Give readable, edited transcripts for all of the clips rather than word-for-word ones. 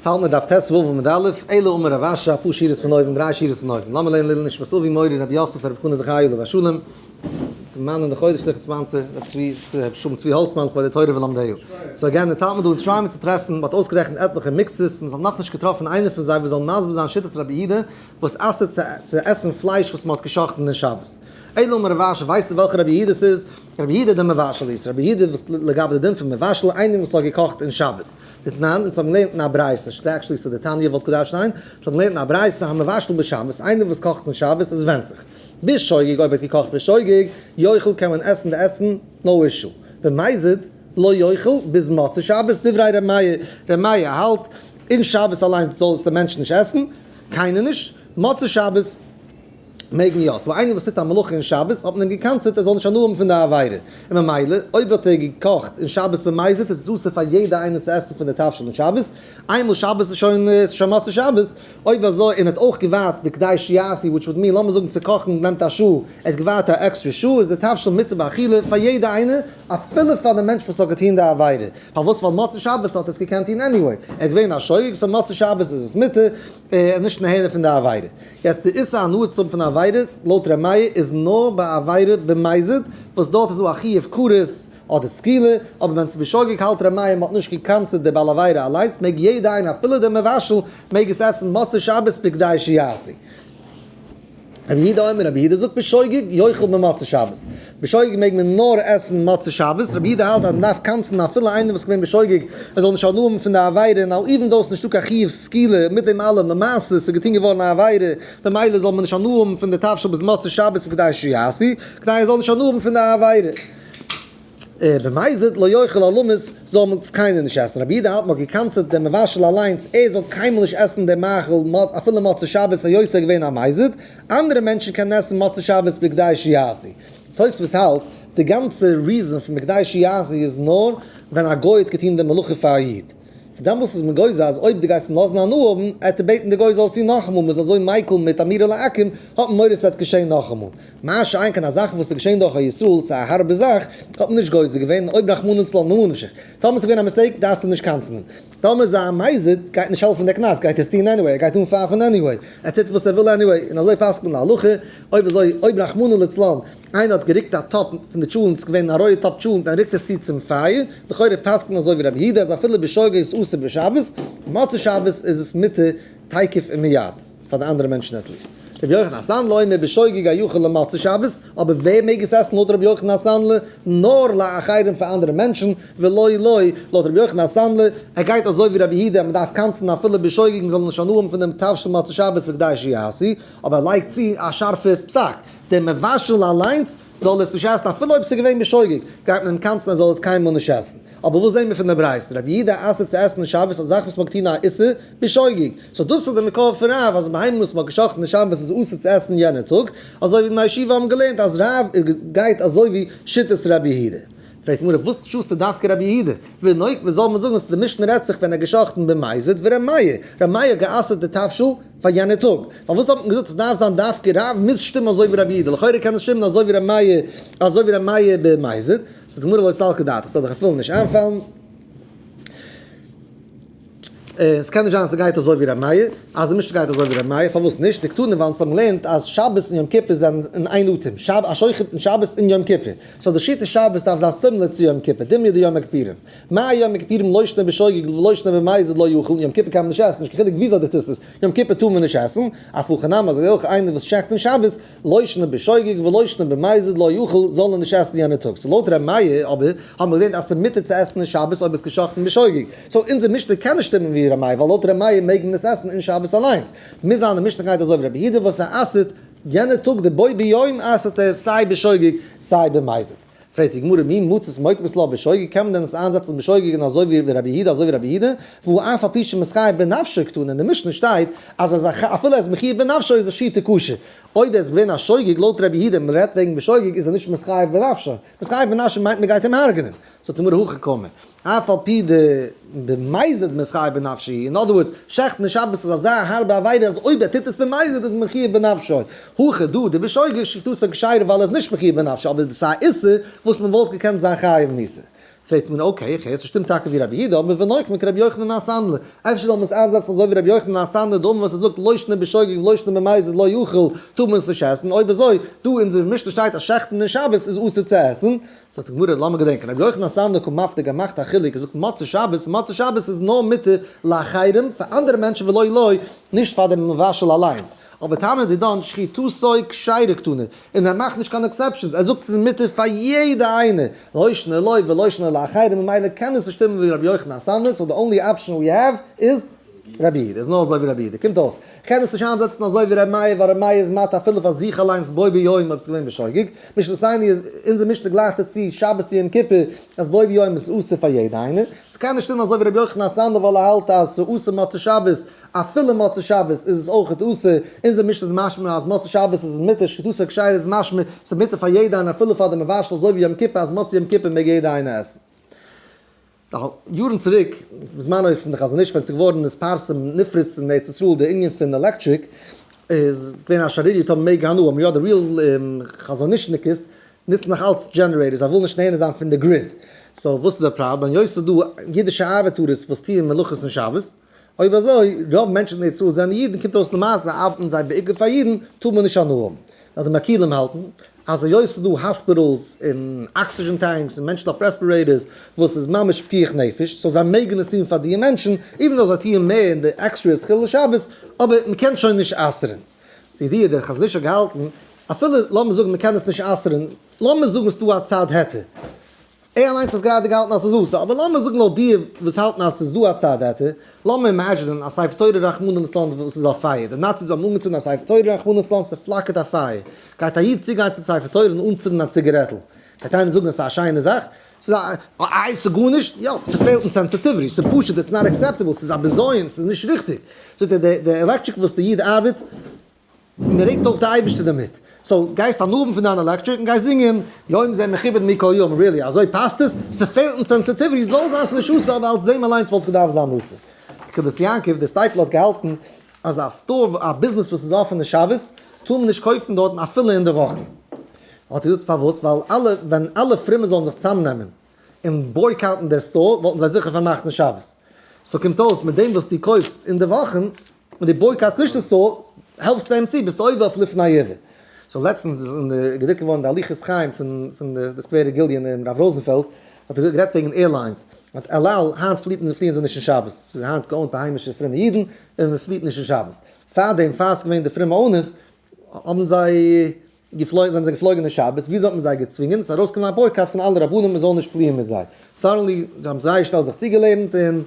האלט מען דף ט"ו עמוד א', אלא אמר רב אשי, אפאר שורות פון אויבן, דריי שורות פון אויבן. לאמיר לערנען לעילוי נשמת אבי מורי רבי יוסף רבי חנא זכרי' עליו השלום, די מאן אין די חודש ליכט sponsor, רבי צבי, רבי שלום צבי האלצמאן לכבוד די תורה ולומדיה. so again, יעצט האלט מען דא אונז try מיר צו טרעפן, מ'האט אויסגערעכנט עטליכע מקצות, מ'האט נאכנישט געטראפן איינער פון זיי וואס זאל מסביר זיין שיטת רבי יהודה וואס אסר'ט צו עסן פלייש וואס מ'האט גע'שחט'ן אין שבת. אלא אמר רב אשי, ווייסטו וועלכע רבי יהודה ס'איז? רבי יהודה דמבשל איז רבי יהודה וואס לגבי די דין פון מבשל איינער וואס האט געקאכט אין שבת. דתנן, אונז האבן געלערנט אין א ברייתא, שטייט actually ס'איז די תניא וואלט געדארפט שטיין, אונז האבן געלערנט אין א ברייתא המבשל בשבת, איינער וואס קאכט אין שבת, עס ווענדט זיך. בשוגג, אויב ער האט געקאכט בשוגג, יאכל קען מען עסן די עסן, no issue. במזיד, לא יאכל, ביז מוצאי שבת, דברי ר' מאיר, ר' מאיר האלט, אין שבת אליינס זאל עס דער מענטש נישט עסן, קיינער נישט, מוצאי שבת, מעג מען יא. so איינער וואס טוט א מלאכה אין שבת האט מען אים גע'קנס'עט ער זאל נישט הנאה האבן פון די עבירה. און ממילא אויב האט ער געקאכט אין שבת במזיד איז עס אסור פאר יעדע איינער צו עסן פון די תבשיל אין שבת. איינמאל שבת איז שוין איז שוין מוצאי שבת. אויב אזוי און האט אויך געווארט בכדי שיעשו which would mean לאמיר זאגן צו קאכן נעמט א שעה, ער האט געווארט א עקסטרע שעה איז די תבשיל מותר באכילה פאר יעדע איינער אפילו פאר די מענטש וואס האט געטון די עבירה. פארוואס? ווייל מוצאי שבת האט ער עס געקענט טון anyway. ער איז געווען א שוגג so מוצאי שבת איז עס מותר. ער איז נישט נהנה פון די עבירה. יעצט די איסור הנאה צו האבן פון א עבירה, לויט ר' מאיר, איז נאר ביי א עבירה במזיד, וואס דארט איז דא א חיוב כרת אדער סקילה, אבער ווען ס'איז בשוגג האלט ר' מאיר מ'האט נישט גע'קנס'עט די בעל עבירה אליינס, מעג יעדע איינער אפילו דער מבשל מעג עס עסן מוצאי שבת בכדי שיעשו. רבי יהודה אומר, רבי יהודה זאגט בשוגג יאכל במוצאי שבת. בשוגג מעג מען נאר עסן מוצאי שבת, רבי יהודה האלט אז מען דארף קנס'ן אפילו איינער וואס איז געווען בשוגג, ער זאל נישט הנאה האבן פון די עבירה, now even though ס'איז נישטא קיין חיוב סקילה, מיט דעם אלעם למעשה ס'איז געטון געווארן א עבירה, במילא זאל מען נישט הנאה האבן פון די תבשיל ביז מוצאי שבת בכדי שיעשו, כדי ער זאל נישט הנאה האבן פון די עבירה. במזיד לא יאכל עולמית זאל מען קיינער נישט עסן, רבי יהודה האלט מ'האט געקנס'עט דעם מבשל אליינס ער זאל קיינמאל נישט עסן דעם מאכל אפילו מוצאי שבת היות ער איז געווען א מזיד, אנדערע מענטשן קענען עסן מוצאי שבת בכדי שיעשו. תוספות האלט די גאנצע reason פון בכדי שיעשו איז נאר ווען א גוי האט געטון די מלאכה פאר א איד. פון דעם וואס איז מען גוזר אז אויב דו גייסט אים לאזן הנאה האבן, עט ער בעטן די גוי זאל עס טון נאכאמאל, מ'איז אזוי מיקל מיט אמירה לעכו"ם, האט מען מורא ס'וועט געשען נאכאמאל. מה שאין כן א זאך וואס איז געשען דורך א ישראל, ס'איז א הארבע זאך, האט מען נישט גוזר געווען, אויב רחמנא ליצלן ממה נפשך. טאמער ס'איז געווען א mistake דארפסטו נישט קנס'נען. טאמער איז א מזיד, גייט נישט העלפן דער קנס, גייט ער עס טון anyway, ער גייט אנפייפן anyway, ער טוט וואס ער וויל anyway, און אזוי פסק'נט מען להלכה, אויב אזוי, אויב רחמנא ליצלן, איינער האט געריקט א טאפ פון די טשולענט, ס'איז געווען א רויע טאפ טשולענט, און ער ריקט עס צו צום פייער, לכאורה פסק'נט מען אזוי ווי רבי יהודה אז אפילו בשוגג איז אסור בשבת, מוצאי שבת איז עס מותר תיכף ומיד, פאר די אנדערע מענטשן at least. רבי יוחנן הסנדלר אומר בשוגג יאכל למוצאי שבת, אבער ווער מעג עס עסן לויט רבי יוחנן הסנדלר? נאר לאחרים פאר אנדערע מענטשן, ולא לו, לויט רבי יוחנן הסנדלר, ער גייט אזוי ווי רבי יהודה אז מען דארף קנס'ן אפילו בשוגג מען זאל נישט הנאה האבן פון דעם תבשיל מוצאי שבת בכדי שיעשו, אבער ער לייגט צו א שארפע פסק, דער מבשל אליינס זאל עס נישט עסן אפילו אויב ס'איז געווען בשוגג, גייט מען אים קנס'ן ער זאל עס קיינמאל נישט עסן. אבער וואס זעהן מיר פון די ברייתא? רבי יהודה אסר'ט צו עסן אין שבת א זאך וואס מ'האט געטון א איסור בשוגג. so דאס איז די מקור פון רב אז בהמה וואס מ'האט גע'שחט'ן אין שבת איז אסור צו עסן יענע טאג, אזוי ווי די בני ישיבה האבן געלערנט אז רב גייט אזוי ווי שיטת רבי יהודה. פרעגט די גמרא וואס טשוזטו דווקא רבי יהודה? ונוק ווי זאל מען זאגן אז די משנה רעדט זיך ווען ער גע'שחט'ן במזיד ור' מאיר, ר' מאיר האט גע'אסר'ט די תבשיל פאר יענע טאג, פארוואס האט מען געזאגט עס דארף זיין דווקא רב מוז שטימען אזוי ווי רבי יהודה, לכאורה קען עס שטימען אזוי ווי ר' מאיר אזוי ווי ר' מאיר במזיד, זאגט די גמרא לא סלקא דעתך, ס'זאל דיך אפילו נישט איינפאלן. עס קען נישט זיין אז ס'גייט אזוי ווי ר' מאיר, אז די משנה גייט אזוי ווי ר' מאיר, פארוואס נישט? דקתני ווייל אונז האבן געלערנט אז שבת און יום כיפור זענען אין איין אטעם, שב א שוחט אין שבת און יום כיפור, so די שיטה שבת דארף זיין similar צו יום כיפור, דומיא דיום הכיפורים. מה יום הכיפורים לא שנא בשוגג ולא שנא במזיד לא יאכל, יום כיפור קען מען נישט עסן, נישט קיין חילוק וויאזוי דו טוסט עס, יום כיפור טאר מען נישט עסן, אף הכא נמי אזוי אויך איינער וואס שעכט אין שבת, לא שנא בשוגג ולא שנא במזיד לא יאכל, זאל ער נישט עסן יענע טאג. so לויט ר' מאיר אבער האבן מיר געלערנט אז ס'איז מותר צו עסן אין שבת אויב עס געשאכטן בשוגג. so אונזער משנה קען נישט שטימען ווי ר' מאיר ווייל לויט ר' מאיר מעג מען עס עסן אין שבת אליינס. מוז זיין די משנה גייט אזוי ווי רבי יהודה וואס ער אסר'ט יענע טאג די בו ביום אסר'ט ער סיי בשוגג סיי במזיד. פרעגט די גמרא מי מצית מוקמת לה בשוגג קען מען דען עס איינזעצן בשוגג און אזוי ווי רבי יהודה אזוי ווי רבי יהודה והא אף על פי שמתחייב בנפשו קתני אין די משנה שטייט אז אז אפילו ער איז מחויב בנפשו איז די שיטה כשר אויב ער איז געווען א שוגג לויט רבי יהודה מען רעדט וועגן בשוגג איז ער נישט מתחייב בנפשו מתחייב בנפשו מיינט מען גייט אים הרג'נען זאגט די גמרא הכי קאמר אף על פי דבמזיד מתחייב בנפשו, in other words, שעכטן אין שבת איז אזא הארבע עבירה אז אויב ער טוט עס במזיד איז מחויב בנפשו, הכא דא דבשוגג שחיטתו כשרה ווייל ער איז נישט מחויב בנפשו אבער דאס איז א איסור וואס מען וואלט געקענט זיין חייב מיתה. פרעגט מען okay, איך הער ס'שטימט טאקע ווי רבי יהודה, אבער ונוקמה כרבי יוחנן הסנדלר, אפשר זאל מען עס איינזעצן אזוי ווי רבי יוחנן הסנדלר דאמר וואס ער זאגט לא שנא בשוגג ולא שנא במזיד לא יאכל, טאר מען עס נישט עסן, אויב אזוי, דא אין אונזער משנה שטייט אז שעכטן אין שבת איז אסור צו עסן, זאגט די גמרא, לאמיר געדענקען, רבי יוחנן הסנדלר קא מפליג ער מאכט א חילוק, ער זאגט מוצאי שבת, מוצאי שבת איז נאר מותר לאחרים, פאר אנדערע מענטשן ולא לו, נישט פאר דעם מבשל אליינס, אבער תנא דידן שחיטתו כשרה קתני, און ער מאכט נישט קיין exceptions, ער זאגט ס'איז מותר פאר יעדע איינער, לא שנא לו ולא שנא לאחרים, ממילא קען עס נישט שטימען ווי רבי יוחנן הסנדלר, so the only option we have איז רבי יהודה, איז נאר אזוי ווי רבי יהודה, קומט אויס, כ'קען עס נישט איינזעצן אזוי ווי רבי מאיר, ווייל רבי מאיר איז מתיר אפילו פאר זיך אליינס בו ביום אויב ס'איז געווען בשוגג, משנתינו איז, אונזער משנה גלייכט עס צו שבת יום כיפור, אז בו ביום איז אסור פאר יעדע איינער, ס'קען נישט שטימען אזוי ווי רבי יוחנן הסנדלר ווייל ער האלט אז ס'איז אסור מוצאי שבת, אפילו מוצאי שבת איז עס אויכעט אסור, אונזער משנה איז משמע אז מוצאי שבת איז מותר, שחיטתו כשרה איז משמע ס'איז מותר פאר יעדע איינער אפילו פאר די מבשל אזוי ווי יום כיפור אז מוצאי יום כיפור מעג יעדע איינער עסן. יארן צוריק, בזמנו פון די חזון איש ווען ס'איז געווארן נתפרסם נפרץ אין ארץ ישראל די ענין פון עלעקטריק, איז געווען א שערוריה טאמער מעג הנאה האבן, יא די real חזון איש'ניקעס נוצן נאך אלץ generators, זיי ווילן נישט נהנה זיין פון די grid, so וואס איז די פראבלעם? היות ס'איז דא אידישע ארבעטארעס וואס טוען מלאכות אין שבת, אויב אזוי, רוב מענטשן אין ארץ ישראל זענען אידן, קומט אויס למעשה ארבעטן זיי בעיקר פאר אידן, טאר מען נישט הנאה האבן. נאר די מקילים האלטן אז היות ס'איז דא hospitals און oxygen tanks און מענטשן אויף respirators וואס איז ממש פיקוח נפש, so זיי מעגן עס טון פאר די מענטשן, even though זיי טוען מער אין די עקסטרע איז חילול שבת, אבער מ'קען שוין נישט אסר'ן. ס'איז ידוע דער חזון איש האט געהאלטן, אפילו לאמיר זאגן מ'קען עס נישט אסר'ן, לאמיר זאגן ס'דא א צד היתר, ער אליינס האט גראדע געהאלטן אז ס'איז אסור, אבער לאמיר זאגן לויט דיר וואס האלטן אז ס'איז דא א צד היתר, לאמיר imagine ען א ספר תורה רחמנא לצלן וואס איז אויף פייער, די נאציס האבן אנגעצינדן א ספר תורה רחמנא לצלן, ס'פלאקערט א פייער, גייט א איד צוגיין צום ספר תורה און אנצינדן א ציגערעטל, גייט איינער זאגן אז ס'איז א שיינע זאך? ס'איז א איי ס'איז גארנישט? יא, ס'פעלט אין sensitivity, ס'איז פשוט it's not acceptable, ס'איז א בזיון, ס'איז נישט ריכטיג. זאגט ער, די עלעקטריק וואס די איד ארבעט, מען רעגט אויף די אייבערשטער דערמיט, so גייסט הנאה האבן פון דיין עלעקטריק און גייסט זינגען יום זה מכובד מכל יום, really אזוי פאסט עס? ס'פעלט אין sensitivity, זאל זיין ס'נישט אסור אבער אלס דעם אליינס וואלט עס געדארפט זיין אסור. קהלת יעקב, דער סטייפלער האט געהאלטן אז א store, א ביזנעס וואס איז אפען אין שבת, טאר מען נישט קויפן דארטן אפילו אין די וואכן. האט ער געזאגט פארוואס? ווייל אלע, ווען אלע פרומע זאלן זיך צוזאמנעמען און בויקאטן דער store וואלטן זיי זיכער פארמאכט אין שבת. so קומט אויס מיט דעם וואס דו קויפסט אין די וואכן און דו בויקאטסט נישט די store העלפסטו אים צו, ביסטו עובר אויף לפני עיוור. so לעצטנס איז אין די געדרוקט געווארן די הליכות חיים פון פון די סקווערע גיליון און רב ראזענפעלד האט ער גערעדט וועגן airlines האט אל על היינט פליט מען פליען זיי נישט אין שבת ס'איז היינט גע owned ביי היימישע פרומע אידן און מען פליט נישט אין שבת פארדעם פאר ס'איז געווען די פרומע owners האבן זיי געפלויגן זענען זיי געפלויגן אין שבת, וויאזוי האט מען זיי געצווינגען? ס'איז ארויסגעקומען א בויקאט פון אלע רבנים מען זאל נישט פליען מיט זיי. suddenly זיי האבן זייער שנעל זיך צוגעלערנט און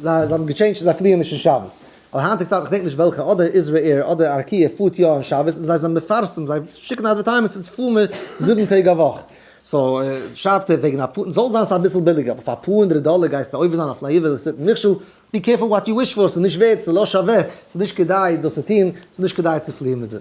זיי זיי האבן גע change ט זיי פליען נישט אין שבת. אבער היינטיגע צייט איך געדענק נישט וועלכע אדער Israir אדער ארקיע פארט יא אין שבת און זיי זענען מפרסם זיי שיקן advertisements אונז פארן מיר 7 טעג א וואך. so שרייבט ער וועגן א פאר זאל זיין ס'איז אביסל ביליגער אבער פאר אפאר הונדרעט דאלער גייסטו עובר זיין אויף לפני עור תתן מכשול be careful what you wish for, ס'איז נישט ווערט, ס'איז לא שווה, ס'איז נישט כדאי דאס צו טון, ס'איז נישט כדאי צו פליען מיט זיי.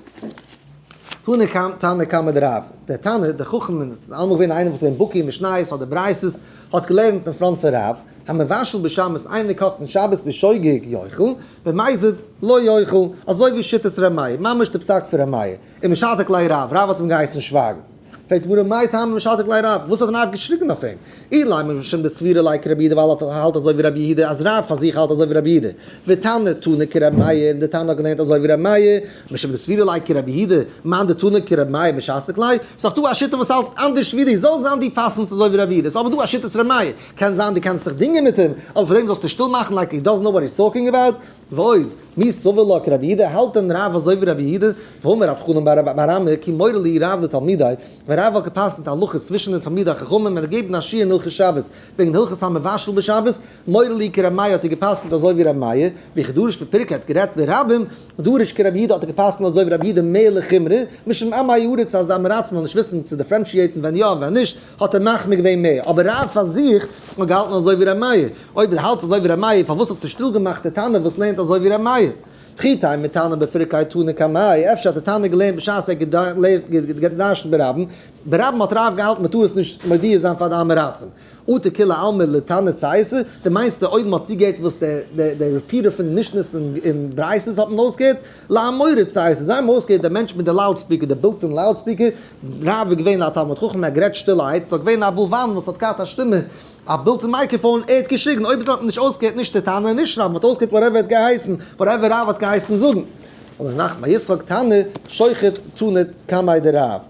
תנא קמ תנא קמא דרב, דער תנא, דער חכם, און ס'איז אלעמאל געווען איינער וואס איז געווען בקי אין משניות אדער ברייתות, האט געלערנט אין front פון רב, המבשל בשבת איינער קאכט אין שבת בשוגג יאכל, במזיד לא יאכל, אזוי ווי שיטת ר' מאיר, ממש די פסק פון ר' מאיר, ומשתיק ליה רב, רב האט אים געהייסן שווייגן. פרעגט די גמרא מאי טעמא משתיק ליה רב, וואס האט רב געשריגן אויף אים? אילימא משום דסבירא ליה כרבי יהודה ווייל ער האלט אזוי ווי רבי יהודה אז רב פאר זיך האלט אזוי ווי רבי יהודה, ותנא תנא כרבי מאיר און די תנא האט געלערנט אזוי ווי רבי מאיר, משום דסבירא ליה כרבי יהודה, מאן דתנא כרבי מאיר משתיק ליה, ס'איז דאך דא א שיטה וואס האלט אנדערש ווי דיר, זאל זיין דו פסק'נסט אזוי ווי רבי יהודה, ס'איז אבער דא א שיטת רבי מאיר, קען זיין דו קענסט דיך דינגען מיט אים, אבער פאר דעם זאלסטו שטיל מאכן like he doesn't know what he's talking about, ועוד, מי סבר לה כרבי יהודה, האלט דען רב אזוי ווי רבי יהודה? והאמר רב חנן בר אמי כי מורה לי רב לתלמידי, ווען רב האט גע'פסק'נט הלכות צווישן די תלמידי חכמים און געגעבן א שיעור אין הלכות שבת וועגן הלכות המבשל בשבת, מורה לי כרבי מאיר האט ער גע'פסק'נט אזוי ווי רבי מאיר, וכי דרש בפירקא האט גערעדט ברבים, דרש כרבי יהודה האט ער גע'פסק'נט אזוי ווי רבי יהודה מער לחומרא, משום עמי הארץ אז די עם הארצים וועלן נישט וויסן צו differentiate ן ווען יא און ווען נישט, האט ער מחמיר געווען מער, אבער רב פאר זיך האט געהאלטן אזוי ווי ר' מאיר, אויב דו האלטסט אזוי ווי ר' מאיר פארוואס האסטו שטיל געמאכט די תנא וואס לערנט אזוי ווי ר' מאיר? וכי תימא תנא בפרקיה תנא קמיה, אפשר האט די תנא געלערנט בשעת ער האט געדרשנט ברבים, ברבים האט רב געהאלטן מ'טאר עס נישט מודיע זיין פאר די עם הארצים, אטו כולי עלמא לתנא צייתא, דו מיינסט די עולם האט צוגעהערט וואס דער repeater פון משניות און ברייתות האט מען אויסגעהערט? לאמורא צייתא, זיי האבן אויסגעהערט דער מענטש מיט די loudspeaker, די built-in loudspeaker, רב איז געווען א תלמיד חכם, ער האט גערעדט שטילערהייט, ס'איז געווען א בולוואן וואס האט געהאט א שטימע. א built-in microphone, ער האט געשריגן, אויב עס האט מען נישט אויסגעהערט נישט די תנא און נישט רב, מען האט אויסגעהערט whatever ער האט געהייסן, whatever רב האט געהייסן זאגן. אמר רב נחמן בר יצחק תנא שוחט תנא קמיה דרב.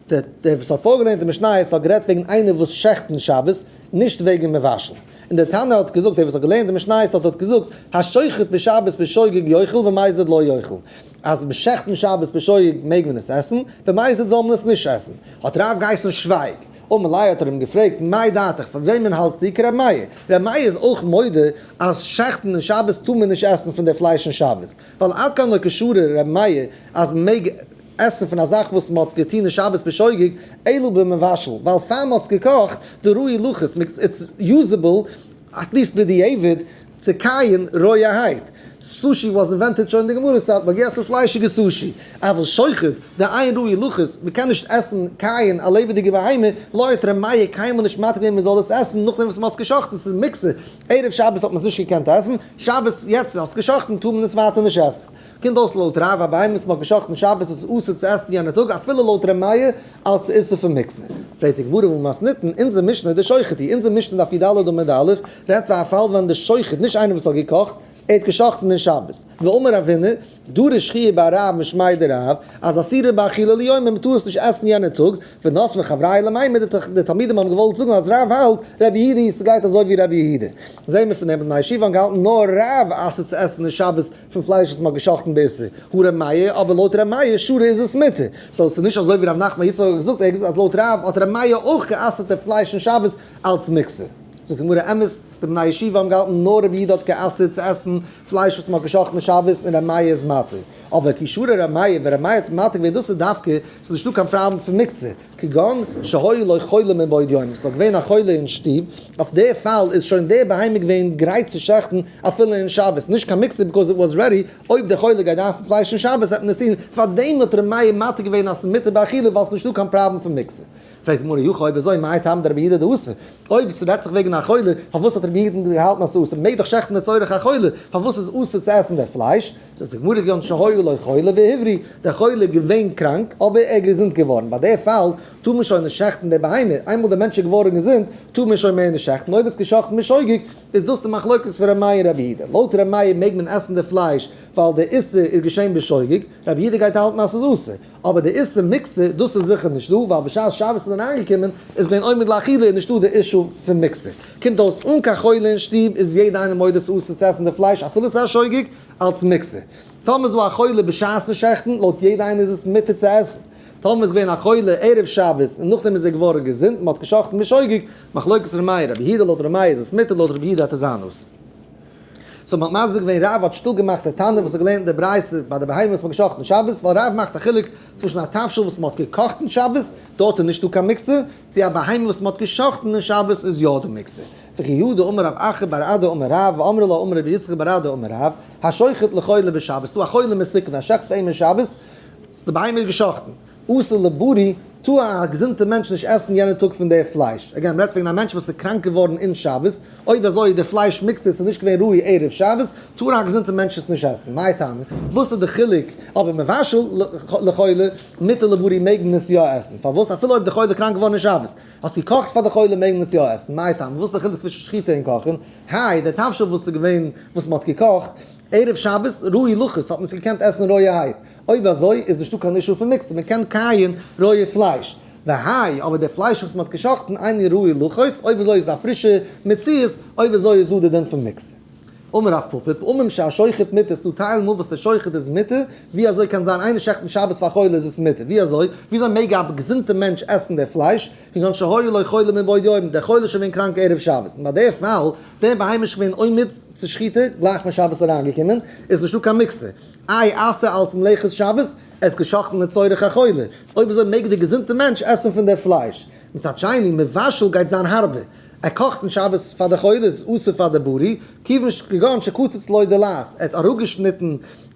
דער וואס האט פארגעלערנט די משניות האט גערעדט וועגן איינער וואס שעכט אין שבת, נישט וועגן מבשל. און דער תנא האט געזאגט, דער וואס האט געלערנט די משניות האט האט געזאגט, השוחט בשבת בשוגג יאכל במזיד לא יאכל. אז מען שעכט אין שבת בשוגג מעג מען עס עסן, במזיד זאל מען עס נישט עסן. האט רב געהייסן שווייג. אמר ליה האט ער אים געפרעגט, מאי דעתך, פאר וועמען האלטסטו, כר' מאיר? ר' מאיר איז אויך מודה אז שעכטן אין שבת טאר מען נישט עסן פון די פלייש אין שבת, ווייל עד כאן לא קשרה ר' מאיר אז מען מעג עסן פון א זאך וואס מען האט געטון אין שבת בשוגג, אלא במבשל, ווייל פאר מען האט עס געקאכט, דראוי לחוס, it's usable, at least בדיעבד, צו קייען רויערהייט. Sushi was invented שוין אין די גמרא צייט, מ'האט געגעסן פליישיגע סושי. אבל שוחט, דאין ראוי לחוס, מ'קען נישט עסן, קייען, א לעבעדיגע בהמה, לא האט ר' מאיר קיינמאל נישט מתיר געווען מ'זאל עס עסן נאכדעם וואס מ'האט עס גע'שחט'ן, ס'איז מוקצה, ערב שבת האט מען עס נישט געקענט עסן, שבת יעצט האסט גע'שחט'ן טאר מען עס ווייטער נישט עסן. קומט אויס לויט רב א בהמה וואס מ'האט גע'שחט'ן שבת איז אסור צו עסן יענע טאג אפילו לויט ר' מאיר אלס די איסור פון מוקצה. פרעגט די גמרא והא מתניתין, אונזער משנה דשוחט היא, אונזער משנה דף י"ד עמוד א' רעדט פון א פאל ווען די שוחט, נישט איינער וואס האט געקאכט, ער האט גע'שחט'ן אין שבת. ואמר רבינא, דרש חייא בר רב משמיה דרב, אז אסירה באכילה ליומיה מ'טאר עס נישט עסן יענע טאג, ונסבו חברייא למימר, די תלמידים האבן געוואלט זאגן אז רב האלט רבי יהודה היא ס'גייט אזוי ווי רבי יהודה. זעהן מיר פון דעם אז בני ישיבה האבן געהאלטן נאר רב אסר'ט צו עסן אין שבת פון פלייש וואס מ'האט גע'שחט'ן באיסור, הא ר' מאיר, אבער לויט ר' מאיר שרי איז עס מותר. so ס'איז נישט אזוי ווי ר' נחמן יצחק האט געזאגט, ער האט געזאגט אז לויט רב האט ר' מאיר אויך גע'אסר'ט די פלייש אין שבת אלץ מוקצה. זאגט די גמרא אמת, די בני ישיבה האבן געהאלטן נאר רבי יהודה האט גע'אסר'ט צו עסן פלייש וואס מ'האט גע'שחט'ן אין שבת און ר' מאיר איז מתיר. אבער כי שרי ר' מאיר, ווען ר' מאיר האט מתיר געווען דאס איז דווקא, ס'איז נישטא קיין פראבלעם פון מוקצה. כגון שהי' לו חולה מבעוד יום, ס'איז געווען א חולה אין שטוב, אויף די פאל איז שוין די בהמה געווען גרייט צו שעכטן אפילו אין שבת, נישט קיין מוקצה because it was ready, אויב די חולה גייט דארפן פלייש אין שבת וועט מען עס טון, פארדעם האט ר' מאיר מתיר געווען אז ס'איז מותר באכילה ווייל ס'איז נישטא קיין פראבלעם פון מוקצה. פרעגט די גמרא אי הכי אויב אזוי מאי טעמא דרבי יהודה דאסר, אויב ס'רעדט זיך וועגן א חולה פארוואס האט רבי יהודה געהאלטן אז ס'איז אסור, מ'מעג דאך שעכטן לצורך א חולה, פארוואס איז אסור צו עסן די פלייש? זאגט די גמרא כגון שהיה לו חולה והבריא, דער חולה איז געווען קראנק אבער ער איז געזונט געווארן, ביי די פאל טאר מען שוין נישט שעכטן די בהמה, איינמאל דער מענטש איז געווארן געזונט טאר מען שוין מער נישט שעכטן, אויב איז געשאכטן בשוגג איז דאס די מחלוקת פון ר' מאיר און רבי יהודה, לויט ר' מאיר מעג מען עסן די פלייש ווייל די איסור איז געשען בשוגג, רבי יהודה גייט האלטן אז ס'איז אסור, אבער די איסור מוקצה דאס איז זיכער נישט דא, ווייל בשעת שבת איז אריינגעקומען איז געווען עומד לאכילה איז נישטא די אישו פון מוקצה, קומט אויס אן קיין חולה אין שטוב איז יעדע איינער מודה ס'אסור צו עסן די פלייש אפילו ס'איז א שוגג, אלס מוקצה. טאמער איז דא א חולה בשעת'ן שעכטן, לויט יעדע איינער איז עס מותר צו עסן. טאמער איז געווען א חולה ערב שבת און נאכדעם איז ער געווארן געזונט, מען האט געשאכטן בשוגג, מחלוקת ר' מאיר רבי יהודה, לויט ר' מאיר איז עס מותר, לויט רבי יהודה האט עס זיין אסור. so מען האט מסביר געווען רב האט שטיל געמאכט די תנא וואס האט געלערנט די ברייתא ביי די בהמה וואס מען האט געשאכטן שבת, ווייל רב מאכט א חילוק צווישן א תבשיל וואס מען האט געקאכט אין שבת, דארט איז נישטא קיין מוקצה, צו א בהמה וואס מען האט געשאכטן אין שבת איז יא דא מוקצה. וכי הא דאמר רב אחא בר אדא אמר רב, ואמרי לה אמר רבי יצחק בר אדא אמר רב, השוחט לחולה בשבת, ס'דא א חולה מסוכן, א שעכט פאר אים אין שבת, ס'איז די בהמה איז געשאכטן, אסור לבריא, טאר א געזונטע מענטש נישט עסן יענע טאג פון די פלייש, again מ'רעדט וועגן א מענטש וואס איז קראנק געווארן אין שבת, אויב אזוי איז די פלייש מוקצה, ס'איז נישט געווען ראוי ערב שבת, טאר א געזונטע מענטש עס נישט עסן, מאי טעמא, וואס איז די חילוק, אבער מבשל לחולה, מותר לבריא מעג מען עס יא עסן, פארוואס אפילו אויב די חולה איז קראנק געווארן אין שבת, האסט געקאכט פאר די חולה מעג מען עס יא עסן, מאי טעמא, וואס איז די חילוק צווישן שחיטה און קאכן? היי, דער תבשיל וואס איז געווען וואס מען האט געקאכט ערב שבת, ראוי לחוס, האט מען עס געקענט עסן רויערהייט, אויב אזוי איז נישטא קיין אישו פון מוקצה, מען קען קייען רויע פלייש. והאי, אבער דער פלייש וואס מען האט געשחט'ן, אינו ראוי לחוס, אויב אזוי איז עס א פרישע מציאות, אויב אזוי איז דא די דין פון מוקצה. אמר רב פפא, פעמים שהשוחט מותר, ס'דא טייל מאל וואס דער שוחט איז מותר, ווי אזוי קען זיין איינער שעכט אין שבת פאר חולה איז עס מותר, ווי אזוי? ווי אזוי מעג א געזונטע מענטש עסן דער פלייש, כגון שהיה לו חולה מבעוד יום, דער חולה איז שוין געווען קראנק ערב שבת, און ביי דער פאל, דער בהמה איז שוין געווען עומד צו שחיטה, גלייך ווען שבת איז אריינגעקומען, איז נישטא קיין מוקצה. איי אסור אלס מלאכת שבת, ער איז געשחט'ן לצורך החולה, אויב אזוי מעג דער געזונטע מענטש עסן פון דער פלייש. מצד שני, מבשל גייט זיין הארבער. ער קאכט אין שבת פאר די חולה איז אסור פאר די בריא, כיוון כגון שקצץ לו דלעת, ער האט אראפגעשניטן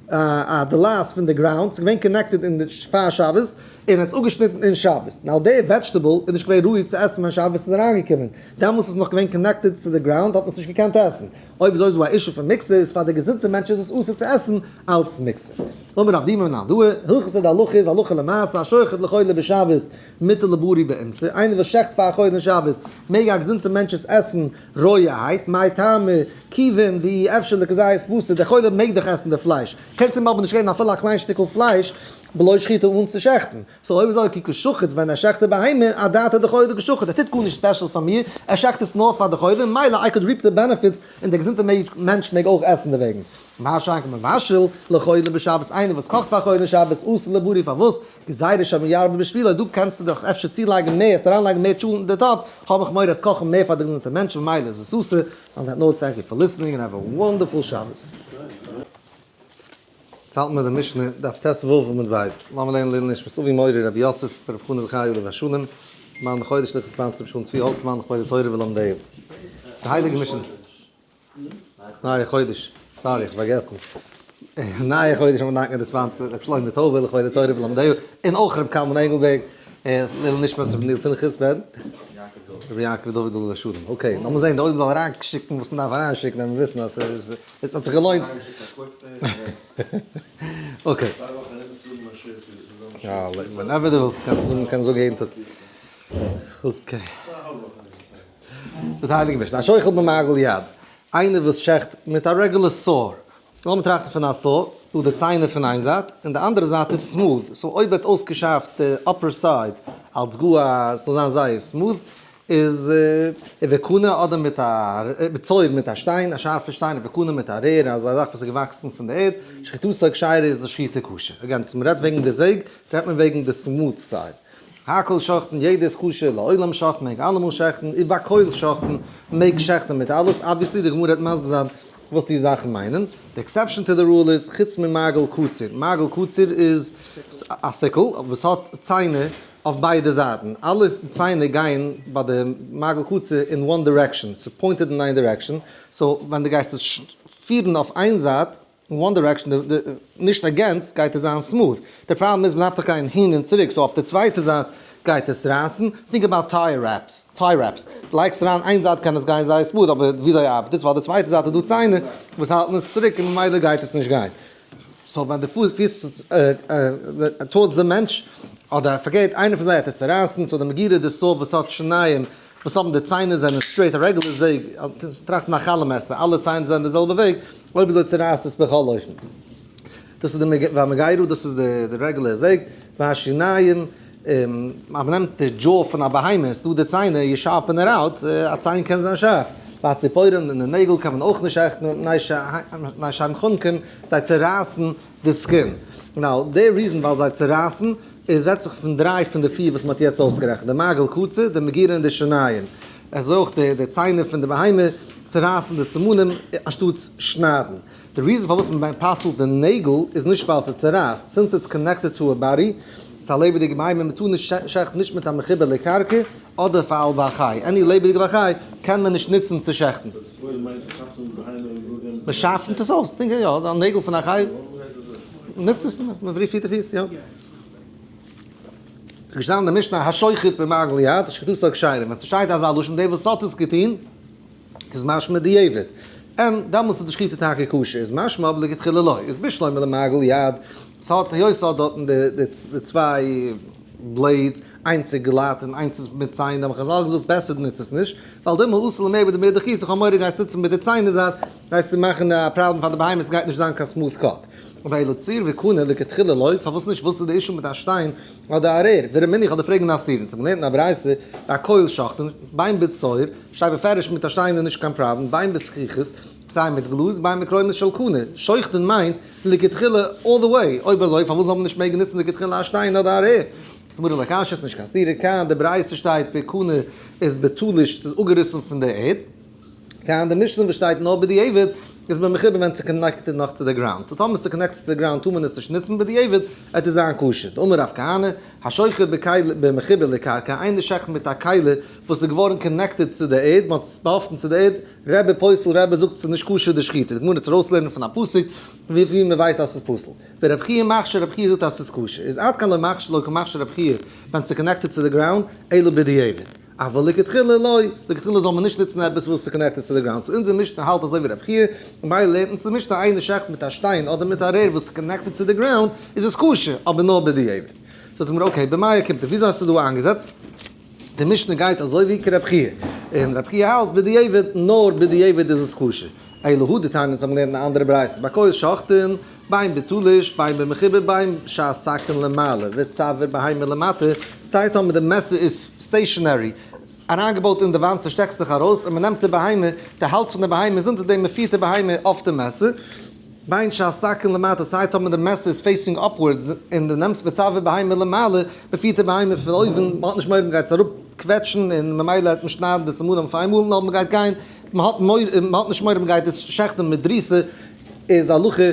א דלעת פון די ground, ס'איז געווען connected אין די פאר שבת, און ער האט עס אפגעשניטן אין שבת. Now די vegetable איז נישט געווען ראוי צו עסן ווען שבת איז אריינגעקומען. דעמאלס איז עס נאך געווען connected צו די ground האט מען עס נישט געקענט עסן. אויב אזוי איז דא א issue פון מוקצה איז פאר די געזונטע מענטש איז עס אסור צו עסן אלץ מוקצה. אמר רב דימי מנהרדעא, הלכתא די הלכה איז הלכה למעשה השוחט לחולה בשבת מותר לבריא באמצע, איינער וואס שעכט פאר א חולה אין שבת מעג א געזונטע מענטש עס עסן רויערהייט, מאי טעמא, כיוון דאי אפשר לכזית בשר, דער חולה מעג דאך עסן די פלייש, קענסט אים אבער נישט געבן אפילו א קליין שטיקל פלייש בלא שחיטה אן צו שעכטן. So אויב אזוי כי קא שחיט ווען ער שעכט די בהמה, אדעתא דחולה קא שחיט, ער טוט גארנישט special פאר מיר, ער שעכט עס נאר פאר די חולה, מילא I could reap the benefits און דער געזונטער מענטש מעג אויך עסן דערוועגן. מה שאין כן מבשל לחולה בשבת, איינער וואס קאכט פאר חולה אין שבת, אסור לבריא, פארוואס? גזירה שמא ירבה בשבילו, דא קענסטו דאך אפשר צולייגן מער, עסט אריינלייגן מער טשולנט אין די טאפ, האב איך מורא עסט קאכן מער פאר די געזונטע מענטשן ממילא איז עס אסור, On that note thank you for listening and have a wonderful שבת. יעצט האלטן מיר די משנה, דף ט ו עמוד ב'. לאמיר לערנען לעילוי נשמת אבי מורי רבי יוסף ברב חנא זכריה עליו השלום, מאן דחודש לכס פאנצער משולם צבי האלצמאן לכבוד התורה ולומדיה. ס'איז די הייליגע משנה. נייע חודש, sorry איך האב פארגעסן. נייע חודש האבן מיר דאנקען די sponsor רבי שלמה טויבער לכבוד התורה ולומדיה, און אויך רבי קלמן ענגלבערג, לעילוי נשמת רבי ניל פנחס בן רבי יעקב דוד עליו השלום. Okay, לאמיר זען די עולם זאל אריינשיקן וואס מ'דארף אריינשיקן, וועט מען וויסן אז ס'איז. עס האט זיך געלוינט. Okay. יא, whenever דו ווילסט קענסטו זאגן, קענסט זאגן יעדן טאג. Okay. די הייליגע משנה, השוחט במרגל יד, איינער וואס שעכט מיט א regular saw, לאמיר טראכטן פון א saw, ס'דא די ציינער פון איין זייט, און די אנדערע זייט איז smooth, so אויב ער האט אויסגעשארפט די upper side אלס גאר א, ס'זאל זיין זייער smooth, איז ובקנה אדער מיט א בצור מיט א שטיין, א שארפע שטיין, ובקנה מיט א רער, אזא זאך וואס איז געוואקסן פון די ערד, שחיטתו כשרה איז די שחיטה כשר. Again, אז מ'רעדט וועגן די זעג, רעדט מען וועגן די smooth side. הכל שוחטין, יעדער איז כשר, לעולם שוחט, מעג אלעמאל שעכטן, ובכל שוחטין, מעג שעכטן מיט אלעס, obviously די גמרא וועט מסביר זיין וואס די זאכן מיינען. די exception to the rule איז חוץ ממרגל קציר. מרגל קציר איז א sickle וואס האט ציינער אויף ביידע זייטן, אלע ציינער גייען ביי די מרגל קציר אין one direction, ס'איז pointed אין איין direction, so ווען דו גייסט עס פירן אויף איין זייט, אין one direction, נישט against, גייט עס זיין smooth. די פראבלעם איז מ'דארף דאך גיין הין און צוריק, so אויף די צווייטע זייט גייט עס רייסן, think about tire wraps, tire wraps, לייגסט אריין איין זייט קען עס גיין זייער smooth, אבער וויאזוי ארבעט עס, ווייל די צווייטע זייט איז דא ציינער וואס האלטן עס צוריק און ממילא גייט עס נישט גיין. So ווען די פירסט עס towards די מענטש, אדער פארקערט איינער פון זיי האט עס צערייסן, so די מגירה די saw וואס האט שיניים וואס האבן די ציינער זענען straight א regular זעג, טראכט פון א חלה מעסער, אלע ציינער זענען די זעלבע וועג, אויב אזוי צערייסט עס בכל אופן. דאס איז די והמגירה דאס איז די regular זעג, והשיניים, אז מ'נעמט די jaw פון א בהמה, איז דא די ציינער, you sharpen it out, א ציין קען זיין שארף. והציפורן און די נעגל קען מען אויך נישט שעכטן, מפני שהם חונקים, זיי צערייסן די skin. Now, די reason ווייל זיי צערייסן, איז רעדט זיך פון דריי פון די פיר וואס מ'האט יעצט אויסגערעכנט, די מרגל קציר, די מגירה און די שיניים. עס איז אויך די ציינער פון די בהמה צערייסן די סימנים אנשטאטס שניידן. די reason פארוואס מען פסל'ט די נעגל איז נישט ווייל ס'צערייסט, since it's connected to a body, ס'איז א לעבעדיגע בהמה, מען טאר נישט שעכטן נישט מיט א מחובר לקרקע אדער פאר על בעל חי, any לעבעדיגע בעל חי קען מען נישט נוצן צו שעכטן. מען שארפנט עס אויס, יא, א נעגל פון א חי, נוצט עס, מען פירט די פיס, יא. ס'איז געשטאנען אין די משנה השוחט במרגל יד, שחיטתו כשרה, ווען ס'שטייט אזא לשון דער וואס האט עס געטון, איז משמע דיעבד, און דאמאלס איז די שחיטה טאקע כשר, איז משמע אבער לכתחילה לא, איז בשלמא למרגל יד, ס'האט היות ס'האט דארטן די צוויי blades, איינס איז גלאט און איינס איז מיט ציין, האבן חזל געזאגט בעסער נוץ עס נישט, ווייל דילמא אתי למיעבד במידך, איך האב מורא גייסט נוצן מיט די ציינער זייט, גייסטו מאכן א פראבלעם פאר די בהמה, ס'גייט נישט זיין קיין smooth cut. ואלא צור וקנה לכתחילה לא, פארוואס נישט, וואס איז די issue מיט א שטיין אדער א רער? ורמינהו איך וועל דיר פרעגן א סתירה, אונז האבן געלערנט אין א ברייתא בכל שוחטין, בין בצור, שטייט בפירוש מיט א שטיין איז נישט קיין פראבלעם, בין בזכוכית, סיי מיט גלאז, בין בקרומות של קנה, שוחטין מיינט לכתחילה all the way, אויב אזוי פארוואס זאל מען נישט מעגן נוצן לכתחילה א שטיין אדער א רער? זאגט גמרא לא קשיא, ס'נישט קיין סתירה, כאן די ברייתא שטייט בקנה איז בתלוש, ס'איז אפגעריסן פון די ערד. כאן די משנה וואס שטייט נאר בדיעבד איז מען מחובר ווען ס'איז connected נאך צו די ground, so טאמער ס'איז connected צו די ground טאר מען עס נישט נוצן בדיעבד וועט עס זיין כשר. דאמר רב כהנא, השוחט בכלי במחובר לקרקע, איינער שעכט מיט א כלי וואס איז געווארן connected צו די ערד, מען האט עס באהאפטן צו די ערד, רבי פוסל, רבי זאגט ס'איז נישט כשר די שחיטה, די גמרא צו ארויסלערנען פון א פסוק ווי מען ווייסט אז ס'איז פסול. ורב חייא מכשיר, רב חייא זאגט אז ס'איז כשר, איז עד כאן לא מכשיר לא קמכשיר רב חייא ווען ס'איז connected צו די ground, אלא בדיעבד. אבל לכתחילה לא, לכתחילה זאל מען נישט נוצן עפעס וואס איז connected צו די ground, so אונזער משנה האלט אזוי ווי רב חייא, און ממילא לערנט אונז די משנה איינער שעכט מיט א שטיין אדער מיט א רער וואס איז connected צו די ground איז עס כשר, אבער נאר בדיעבד. זאגט די גמרא okay, במאי אוקימתא, וויאזוי האסטו דא איינגעזעצט? די משנה גייט אזוי ווי כרב חייא, און רב חייא האלט בדיעבד, נאר בדיעבד איז עס כשר. אלא הא דתניא אונז האבן געלערנט אין א אנדערע ברייתא, בכותל שוחטין, בין בתלוש, בין במחובר, בין שהסכין למעלה וצוואר בהמה למטה, סיי טאמער די מעסער איז stationary, אריינגעבויט אין די וואנט ס'שטעקט זיך ארויס, און מ'נעמט די בהמה, די האלז פון די בהמה איז אונטער דעם מ'פירט די בהמה אויף די מעסער, בין שהסכין למטה, סיי טאמער די מעסער איז facing upwards, און דו נעמסט וצוואר בהמה למעלה, מ'פירט די בהמה פון אויבן, מ'האט נישט מורא מ'גייט עס אראפ קוועטשן און ממילא העט מען שניידן די סימנים אויף איינמאל, נאר מ'גייט גיין, מ'האט מורא, מ'האט נישט מורא מ'גייט עס שעכטן מיט דריסה, איז די הלכה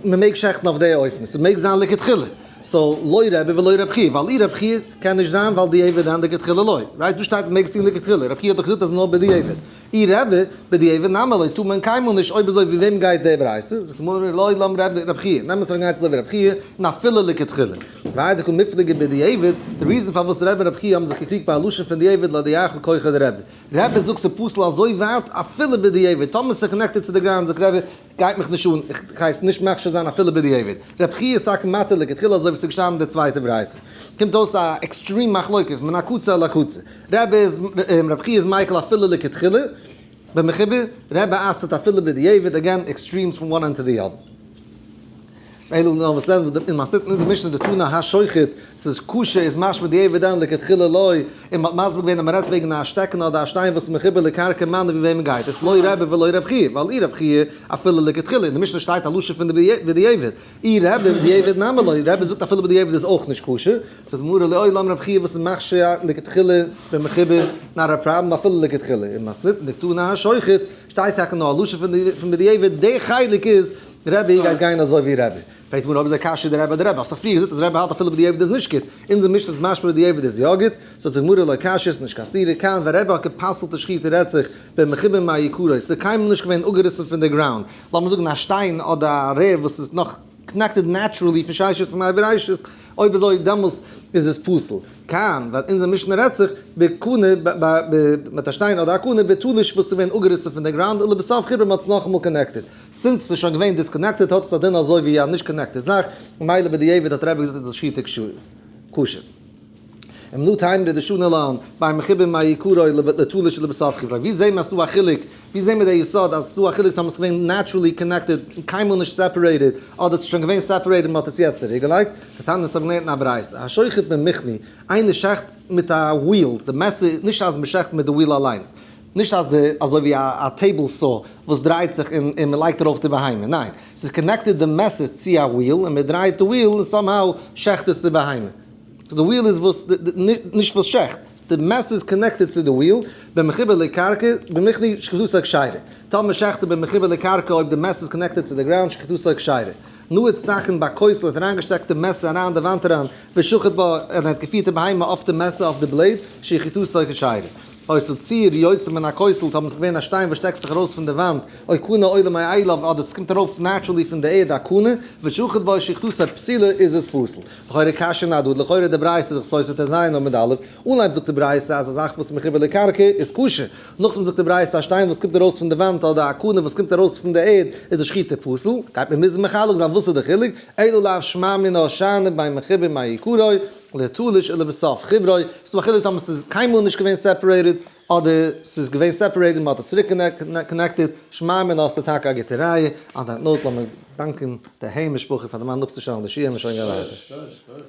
מ'מעג שעכטן אויף די אופן, ס'מעג זיין לכתחילה, so לא רבי ולא רב חייא, ווייל אי רב חייא קען נישט זיין ווייל דיעבד אין לכתחילה לא, right? דא שטייט מעגסט טון לכתחילה, רב חייא האט דאך געזאגט אז נאר בדיעבד, אי רבי בדיעבד נמי לא טאר מען קיינמאל נישט, אויב אזוי ווי וועם גייט די ברייתא? זאגט די גמרא לעולם רבי רב חייא, נעם עס און גייט אזוי ווי רב חייא, און אפילו לכתחילה. והאי דקא מיפלגי בדיעבד, די reason פארוואס רבי און רב חייא האבן זיך געקריגט ביי א לשון פון דיעבד להודיעך כוחו דרבי. רבי זאגט ס'פסול אזוי ווייט אפילו בדיעבד, טאמער ס'איז connected צו די ground זאגט רבי גייט מיך נישט אן, איך גיי עס נישט מכשיר זיין אפילו בדיעבד. רב חייא איז טאקע מתיר לכתחילה אזוי ווי ס'איז געשטאנען אין די צווייטע ברייתא. קומט אויס א extreme מחלוקת מן הקצה אל הקצה. רבי איז רב חייא איז מיקל אפילו לכתחילה במחובר, רבי אסר'ט אפילו בדיעבד, again extremes פון one end to the other. אלא נאר וואס לערנט אין מסכת אונזער משנה דתנא השוחט, ס'איז כשר איז משמע דיעבד אין לכתחילה לא, און מ'האט מסביר געווען אז מ'רעדט וועגן א שטעקן אדער א שטיין וואס איז מחובר לקרקע מני ווי וועמען גייט עס לא רבי ולא רב חייא ווייל אי רב חייא אפילו לכתחילה אין די משנה שטייט א לשון פון די בדיעבד אי רבי בדיעבד נמי לא רבי זאגט אפילו בדיעבד איז אויך נישט כשר זאגט די גמרא לעולם רב חייא וואס איז מכשיר לכתחילה במחובר not a problem אפילו לכתחילה אין מתניתין דקתני השוחט שטייט טאקע נאר א לשון פון בדיעבד די חלק איז רבי גייט גיין אזוי ווי רבי. פרעגט גמרא אויב איז א קשיא די רבי אדער רבי האסט דאך פריער געזאגט אז רבי האלט אפילו בדיעבד איז נישט גוט, אונזער משנה איז משמע בדיעבד איז יא גוט, זאגט די גמרא לא קשיא ס'איז נישט קיין סתירה כאן ווען רבי האט גע'פסל'ט די שחיטה רעדט זיך במחובר מעיקרא ס'איז קיינמאל נישט געווען אפגעריסן פון די ground לאמיר זאגן א שטיין אדער א רער וואס איז נאך connected naturally פון ששת ימי בראשית, אויב אזוי דעמאלס איז עס פסול. כאן, ווייל אונזער משנה רעדט זיך בקנה מיט א שטיין אדער א קנה בתלוש וואס איז געווען אפגעריסן פון די ground ולבסוף חיבר מ'האט עס נאכאמאל connected. since ס'איז שוין געווען disconnected האט עס א דין אזוי ווי א נישט connected זאך, ממילא בדיעבד האט רבי געזאגט אז דאס שחיטה כשר. אם לא תימרא דשני לן בין מחובר מעיקרא לתלוש ולבסוף חיברו. ווי זעהן מיר אז ס'דא א חילוק? ווי זעהן מיר די יסוד אז ס'דא א חילוק טאמער ס'איז געווען naturally connected און קיינמאל נישט separated, אדער ס'איז שוין געווען separated און מ'האט עס יעצט צוריקגעלייגט? דתניא אונז האבן געלערנט אין א ברייתא, השוחט במכלי, איינער שעכט מיט א wheel, די מעסער, נישט אז מ'שעכט מיט די wheel אליינס, נישט אז די אזוי ווי א table saw וואס דרייט זיך און און מ'לייגט ארויף די בהמה, ניין, ס'איז connected די מעסער צו א wheel און מ'דרייט די wheel און somehow שעכט עס די בהמה. so די wheel איז וואס נישט וואס שעכט, די מעסער איז connected צו די wheel, במחובר לקרקע, במכלי שחיטתו כשרה. טאמער שעכט ער במחובר לקרקע אויב די מעסער איז connected צו די ground שחיטתו כשרה. נעץ סכין בכותל האט אריינגעשטעקט די מעסער אריין אין די וואנט אריין, ושחט בה, און ער האט געפירט די בהמה אויף די מעסער אויף די blade, שחיטתו כשרה. היתה צור יוצא מן הכותל, טאמער ס'איז געווען א שטיין וואס שטעקט זיך ארויס פון די וואנט, או קנה עולה מאליו, אדער ס'קומט ארויף naturally פון די ערד א קנה, ושחט בה שחיטתו פסולה איז עס פסול. לכאורה קשיא אהדדי, לכאורה די ברייתא איז דאך סותר טז עמוד א', אנהייב זאגט די ברייתא אז א זאך וואס איז מחובר לקרקע איז כשר, נאכדעם זאגט די ברייתא א שטיין וואס קומט ארויס פון די וואנט אדער א קנה וואס קומט ארויס פון די ערד איז די שחיטה פסול, גייט מען מוזן מחלק זיין וואס איז די חילוק, אלא לאו שמע מינה שאני בין מחובר מעיקרא לתלוש ולבסוף חיברו, ס'איז דא א חילוק טאמער ס'איז קיינמאל נישט געווען separated אדער ס'איז געווען separated און מ'האט עס צוריק connected, שמע מינה האסטו טאקע א גוטע ראיה, on that note לאמיר דאנקען די היים משפחה פאר די מאן אפצושטעלן די שיעור און שוין גיין ווייטער.